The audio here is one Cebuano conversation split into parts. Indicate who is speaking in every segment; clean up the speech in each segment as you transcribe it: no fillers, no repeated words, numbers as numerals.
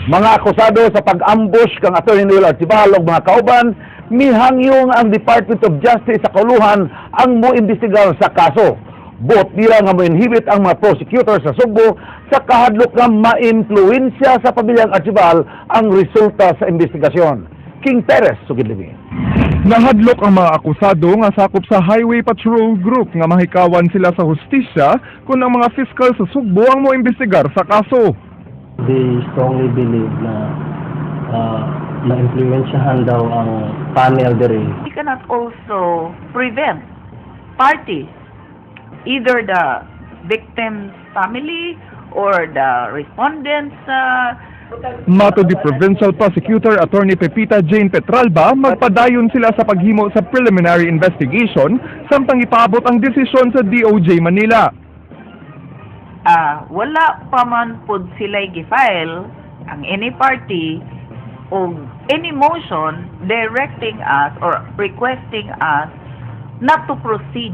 Speaker 1: Mga akusado sa pag-ambush kang Atty. Noel Archival ug mga kauban, mihangyo nga ang Department of Justice sa kauluhan ang mo-imbestigar sa kaso. Buot nila nga mo-inhibit ang mga prosecutor sa Sugbo sa kahadlok nga maimpluwensya sa pamilyang Archival ang resulta sa investigasyon. King Perez, sugid limi.
Speaker 2: Nahadlok ang mga akusado nga sakop sa Highway Patrol Group nga mahikawan sila sa hustisya kung ang mga fiscal sa Sugbo ang moimbestigar sa kaso.
Speaker 3: They strongly believe na na-impluwensyahan daw ang panel diri.
Speaker 4: We cannot also prevent parties, either the victim's family or the respondents,
Speaker 2: Matod ni Provincial Prosecutor Attorney Pepita Jane Petralba, magpadayon sila sa paghimo sa preliminary investigation samtang ipaabot ang desisyon sa DOJ Manila.
Speaker 4: Wala pa man pud sila gi-file ang any party o any motion directing us or requesting us not to proceed.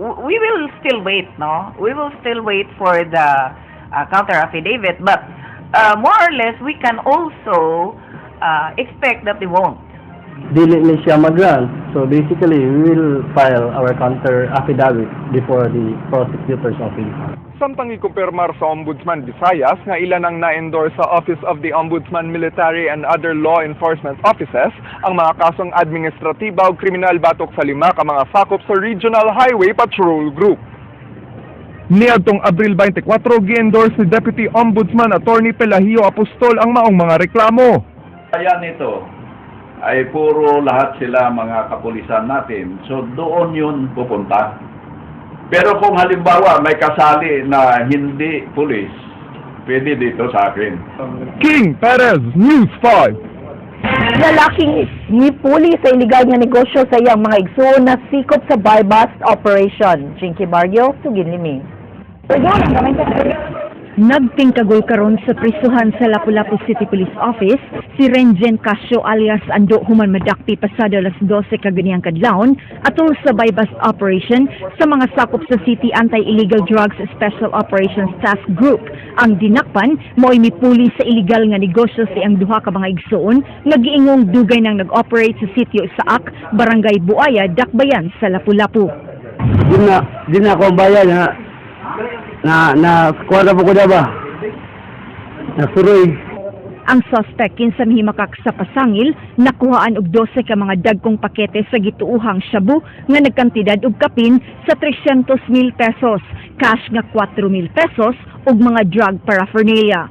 Speaker 4: We will still wait, no? We will still wait for the counter affidavit, but more or less we can also expect that they won't.
Speaker 3: Dili ni siya mag-grant. So basically, we will file our counter affidavit before the prosecutor's office.
Speaker 2: Samtang ikumpirmar sa Ombudsman Visayas nga ilan ang na-endorse sa Office of the Ombudsman Military and other law enforcement offices ang mga kasong administratiba o kriminal batok sa lima ka mga sakop sa Regional Highway Patrol Group. Niadtong Abril 24, gi-endorse ni Deputy Ombudsman Attorney Pelagio Apostol ang maong mga reklamo.
Speaker 5: Kaya nito ay puro lahat sila mga kapulisan natin. So doon yun pupunta. Pero kung halimbawa may kasali na hindi pulis, pwede dito sa akin.
Speaker 2: King Perez, News 5.
Speaker 6: Lalaking nipuli sa iligal nga negosyo sa iyang mga igsuon na sikop sa buy-bust operation. Jinky Barrio, sugid limi.
Speaker 7: Nagtingkagol karon sa prisuhan sa Lapu-Lapu City Police Office si Renjen Casio alias Ando human madakpi pasado alas 12 kaganiyang kadlawon atol sa buy-bust operation sa mga sakop sa City Anti-Illegal Drugs Special Operations Task Group. Ang dinakpan mo'y mipuli sa iligal nga negosyo sa iyang duha ka mga igsuon nga giingong dugay nang nag-operate sa sitio Saak, Barangay Buaya, Dakbayan sa Lapu-Lapu.
Speaker 1: Di na ako ang bayad na na na kuha po ko na ba? Nasuroy.
Speaker 7: Ang suspect kinsa mihimakak sa pasangil nakuhaan og 12 ka mga dagkong pakete sa gituohang shabu nga nagkantidad og kapin sa 300,000 pesos, cash nga 4,000 pesos ug mga drug paraphernalia.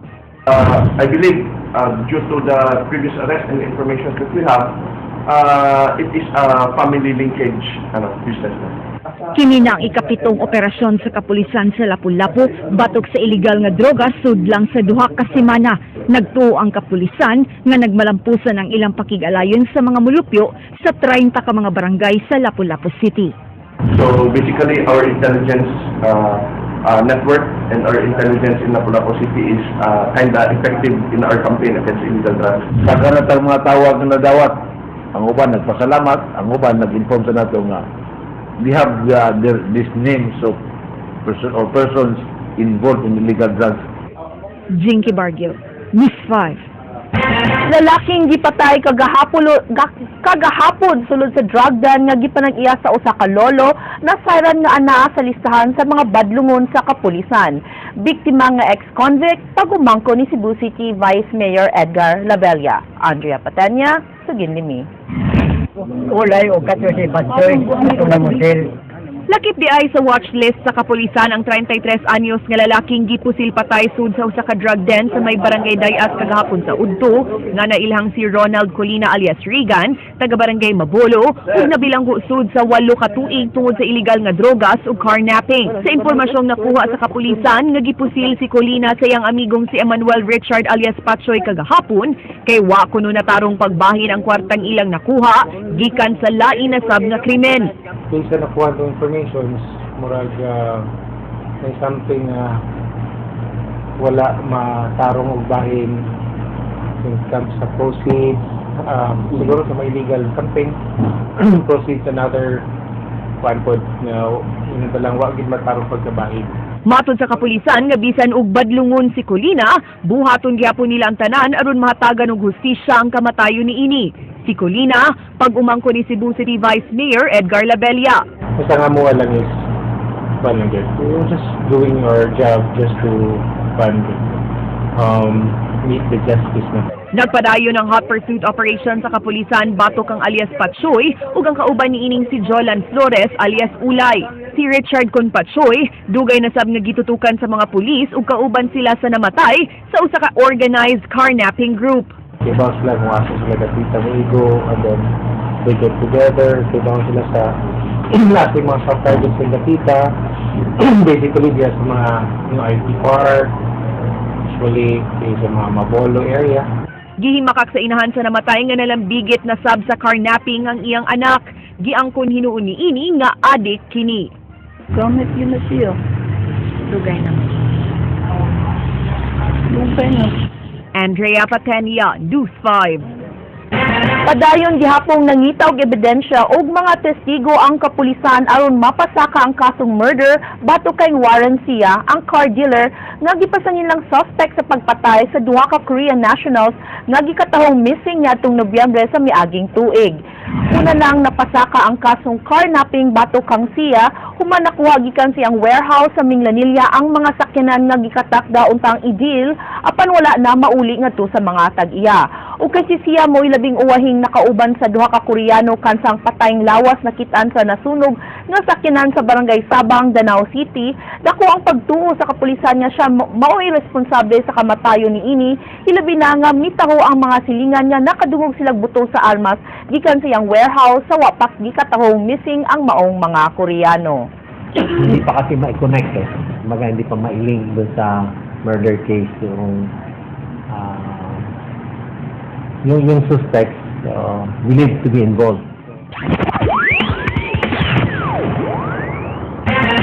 Speaker 8: I believe, due to the previous arrest and information that we have, it is a family linkage business.
Speaker 7: Kini na ang ikapitong operasyon sa kapulisan sa Lapu-Lapu batok sa iligal nga droga sudlang sa duha ka semana. Nagtuo ang kapulisan nga nagmalampusan ang ilang pakig-alayon sa mga mulupyo sa 30 ka mga barangay sa Lapu-Lapu City.
Speaker 8: So basically, our intelligence network and our intelligence in Lapu-Lapu City is kinda effective in our campaign against illegal drugs.
Speaker 1: Sa kanatang mga tawag na nadawat, ang uban nagpasalamat, ang uban nag-inform sa nato nga we have these names of person or persons involved in illegal drugs.
Speaker 7: Jinky Bargil, News 5.
Speaker 6: Lalaking gipatay kagahapon sulod sa drug den nga gipanag-iya sa usa ka lolo na sayran nga anaa sa listahan sa mga badlungon sa kapulisan. Biktima nga ex-convict pagumangko ni Cebu City Vice Mayor Edgar Labella. Andrea Patanya, sugid limi.
Speaker 9: Ulay o kato si Batsoy, itong namusil.
Speaker 10: Lakip di ay sa watch list sa kapulisan ang 33 anyos nga lalaking gipusil patay sud sa usa ka drug den sa may barangay Dayas kagahapon sa udto nga nailhang si Ronald Colina alias Regan, taga barangay Mabolo, ug nabilanggo sud sa 8 ka tuig tungod sa illegal nga drogas ug carnapping. Sa impormasyong nakuha sa kapulisan nga gipusil si Colina sa iyang amigong si Emmanuel Richard alias Patchoy kagahapon kay wa kuno natarong pagbahin ang kwartang ilang nakuha gikan sa lain na sab nga krimen.
Speaker 11: Based sa nakuha itong informations, murag may something na wala matarong og bahin when it comes sa proceeds, siguro sa mga illegal something, proceeds and other kwan pod na yun ba lang wa gid matarong pagkabahin.
Speaker 10: Matod sa kapulisan nga bisan og badlungon si Colina, buhaton gyapon nila ang tanan aron mahatagan og hustisya ang kamatayon niini. Si Colina, pag-umangko ni Cebu City Vice Mayor Edgar Labella.
Speaker 11: Basta nga mo lang is, kuan lang gyud. We're just doing our job just to kuan gyud, meet the justice na.
Speaker 10: Nagpadayon ang hot pursuit operation sa kapulisan batok ang alias Patsoy ug ang kauban niining si Jolan Flores alias Ulay. Si Richard Conpachoy dugay na sab nga gitutukan sa mga pulis ug kauban sila sa namatay sa usa ka organized carnapping group.
Speaker 11: Kibaw sila kung asa sila dapita igo, and then they get together, kibaw sila sa last mga soft targets sa dapita. Basically, diya sa mga yung IT Park, usually di sa mga Mabolo area.
Speaker 10: Gihimakak sa inahan sa namatay nga nalambigit na sab sa carnapping ang iyang anak. Giangkon hinuon niini nga adik kini.
Speaker 12: Gamit yun na siya.
Speaker 7: Dugay na.
Speaker 12: Dugay na.
Speaker 10: Andrea Patenia, News 5.
Speaker 6: Padayon gihapong nangita og ebidensya og mga testigo ang kapulisan aron mapasaka ang kasong murder batok kay Warren Sia, ang car dealer nga gipasanginlang suspect sa pagpatay sa duha ka Korean nationals nga gikatahong missing niadtong Nobyembre sa miaging tuig. Una nang napasaka ang kasong carnapping batok kang Sia, human nakuha gikan siyang warehouse sa Minglanilla ang mga sakyanan nga gikatakda untang i-deal apan wala na mauli ngadto sa mga tag-iya. Ug kay si Sia mo'y labing uwahing nakauban sa duha ka Koreano kansang patayng lawas nakitaan sa nasunog nga sakyanan sa Barangay Sabang, Danao City, dako ang pagtuo sa kapulisan nga siya mao'y responsable sa kamatayon niini, hilabi na nga mitaho ang mga silingan nga nakadungog silag buto sa armas gikan sa iyang warehouse sa wapak gikatahong missing ang maong mga Koreano.
Speaker 13: Hindi pa kasi ma-connect eh. Kumbaga, hindi pa ma-link doon sa murder case yung suspects believed to be involved.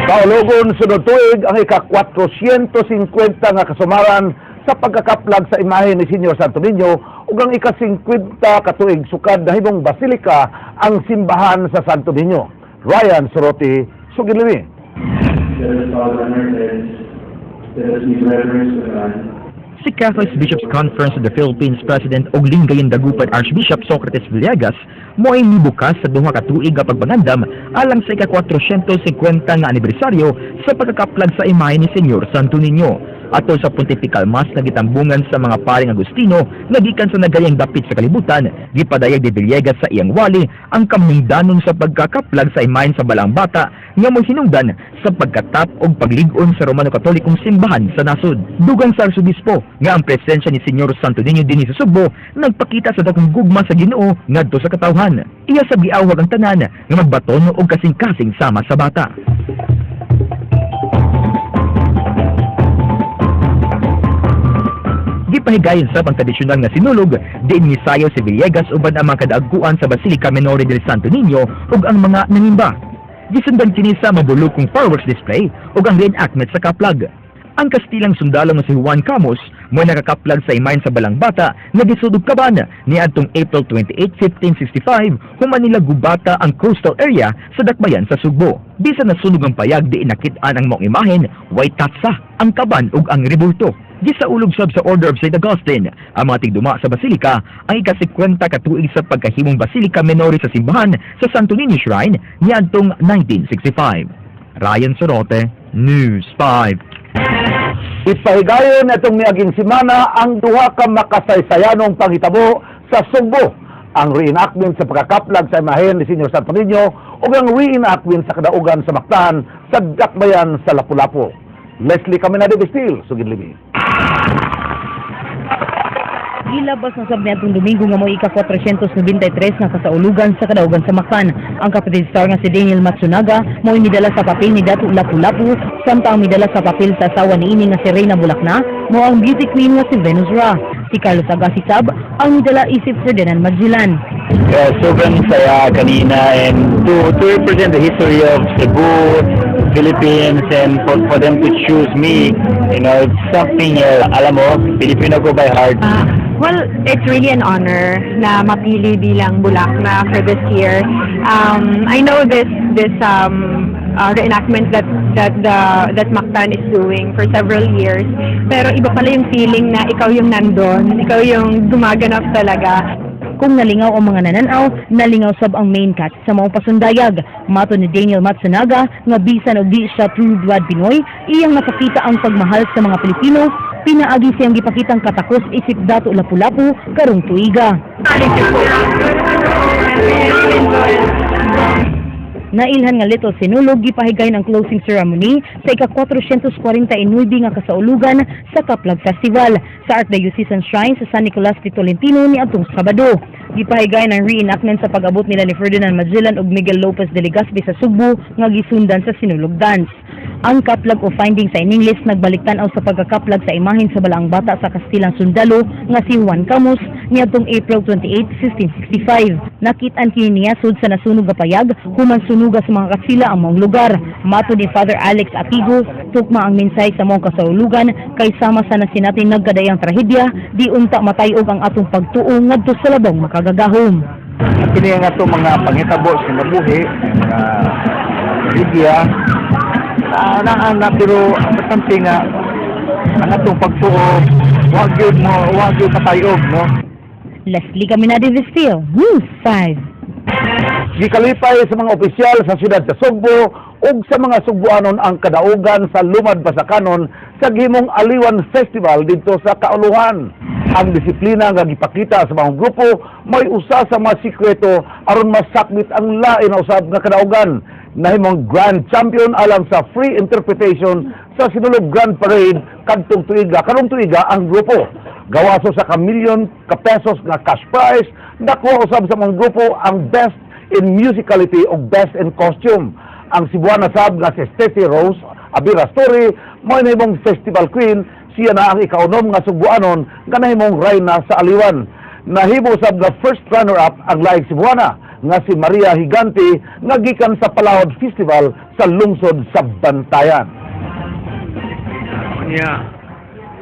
Speaker 1: Kaulogon sunod tuig ang ika-450 nga kasumaran sa pagkakaplag sa imahe ni Senyor Santo Niño ug ang ika-50 katuig sukad nahimong basilika ang simbahan sa Santo Niño. Ryan Soroti, sugid limi.
Speaker 14: Let us bow down our heads. Let us give reverence to God.
Speaker 15: Si Catholic Bishops Conference of the Philippines President og Lingayen Dagupan Archbishop Socrates Villegas mo'y mibukas sa duha ka tuig nga pagpangandam alang sa ika-450 nga anibersaryo sa pagkakaplag sa imahe ni Senyor Santo Niño. Atol sa Pontifical Mass nga gitambungan sa mga paring Agustino nga gikan sa nagayang dapit sa kalibutan, gipadayag ni Villegas sa iyang wali ang kamhingdanon sa pagkakaplag sa imahen sa Balaang Bata nga mohinungdan sa pagkatap og paglig-on sa Romano Katolikong simbahan sa nasod. Dugang sa Arsobispo nga ang presensya ni Senyor Santo Niño dinhi sa Sugbo nagpakita sa dakong gugma sa Ginoo ngadto sa katawhan. Iya sa giawhag ang tanan nga magbaton og kasing-kasing sama sa bata. Gipahigayon sa pangtradisyonal nga sinulog, diin misayaw si Villegas uban ang mga kadaagkuan sa Basilica Minore del Santo Niño ug ang mga nangimba. Gisundan kini sa mabulukong fireworks display ug ang reenactment sa kaplag. Ang Kastilang sundalo nga si Juan Camus mo nakakaplag sa imahen sa Balaang Bata nga gisud og kaban niadtong April 28, 1565 human nila gubata ang coastal area sa dakbayan sa Sugbo. Bisan nasunog ang payag, di nakit-an ang maong imahen, way tatsa ang kaban ug ang rebulto. Gisaulog sab sa Order of St. Augustine ang mga tigduma sa basilika ang ika-50 katuig sa pagkahimong Basilica Minore sa simbahan sa Santo Niño Shrine niadtong 1965. Ryan Sorote, News 5.
Speaker 1: Ipahigayon atong miaging semana ang duha ka makasaysayanong panghitabo sa Sugbo: ang reenactment sa pagkakaplag sa imahen ni Senyor Santo Niño ug ang reenactment sa kadaugan sa Mactan sa Dakbayan sa Lapu-Lapu. Leslie Caminade Bestil, sugid limi.
Speaker 16: Gilabas na sab niadtong Domingo nga mo'y ika-493 nga kasaulugan sa kadaugan sa Mactan. Ang kapatid star nga si Daniel Matsunaga mo'y midala sa papel ni Datu Lapu-Lapu, samtang ang midala sa papel sa asawa niini nga si Reyna Bulakna mao ang beauty queen nga si Venus Raj. Si Carlos Agassi sab ang midala isip Ferdinand Magellan.
Speaker 17: Yeah, sobrang saya kanina and to represent the history of Cebu, Philippines, and for them to choose me, it's something, alam mo, Filipino ko by heart.
Speaker 18: Well, it's really an honor na mapili bilang Bulakna for this year. I know this this reenactments that Mactan is doing for several years. Pero iba pala yung feeling na ikaw yung nandun, ikaw yung gumaganap talaga.
Speaker 16: Kung nalingaw ang mga nananaw, nalingaw sab ang main cast sa maong pasundayag. Matod ni Daniel Matsunaga, nga bisan og di siya true blood Pinoy, iyang nakakita ang pagmahal sa mga Pilipino, pinaagi siyang gipakitang katakos isip Dato Lapu-Lapu karong tuiga. Nailhan nga Little Sinulog gipahigayon ang closing ceremony sa ika-449 nga kasaulugan sa Kaplag Festival sa Archdiocesan Shrine sa San Nicolas de Tolentino niadtong Sabado. Gipahigayon ang reenactment sa pag-abot nila ni Ferdinand Magellan ug Miguel Lopez de Legazpi sa Sugbo nga gisundan sa Sinulog Dance. Ang kaplag o finding sa in-English nagbalik tan-aw sa pagkakaplag sa imahen sa balaang bata sa Kastilang Sundalo nga si Juan Camus niadtong April 28, 1565. Nakit-an kini niya sud sa nasunog nga payag human sunuga sa mga Kastila ang maong lugar. Matod ni Father Alex Atigo, tukma ang mensahe sa maong kasaulugan kay sama sa nasinating nagkadayang trahedya, di unta matayog ang atong pagtuo ngadto sa labong makagagahom.
Speaker 1: Kini nga ato mga panghitabo sa kinabuhi, mga trahedya, naa na, pero ang importante nga ang atong pagtuo wa gyud mo wa gyud matayog, no?
Speaker 16: Leslie Caminade Vestil, News 5.
Speaker 1: Gikalipay sa mga opisyal sa siyudad sa Sugbo ug sa mga Sugboanon ang kadaugan sa Lumad Basakanon sa gihimong Aliwan Festival didto sa Kauluhan. Ang disiplina nga gipakita sa mga grupo may usa sa mga sikreto aron masakmit ang lain na usab nga kadaugan. Nahimong grand champion alang sa free interpretation sa Sinulog Grand Parade kadtong tuiga karong tuiga ang grupo. Gawaso sa ka-milyon ka pesos nga cash prize, nakuha usab sa mga grupo ang best in musicality o best in costume. Ang Cebuana sab nga si Steffi Rose Abira Story mao nahimong festival queen, siya na ang ikaunom nga Sugbuanon nga nahimong reyna sa Aliwan. Nahimo sab nga first runner-up ang laing Cebuana nga si Maria Higante nga gikan sa Palahod Festival sa lungsod sa Bantayan.
Speaker 19: Niya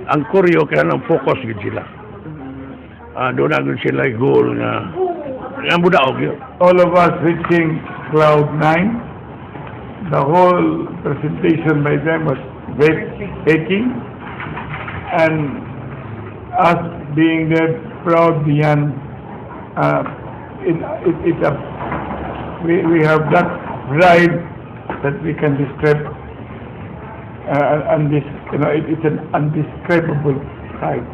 Speaker 19: ang choreo, kaya nang focus gid sila. Doon na gid sila goal nga nga mudaog yun.
Speaker 20: All of us reaching cloud nine. The whole presentation by them was breathtaking, and us being there, proud beyond it, it, it we have that pride that we can describe and this you know it, it's an undescribable pride.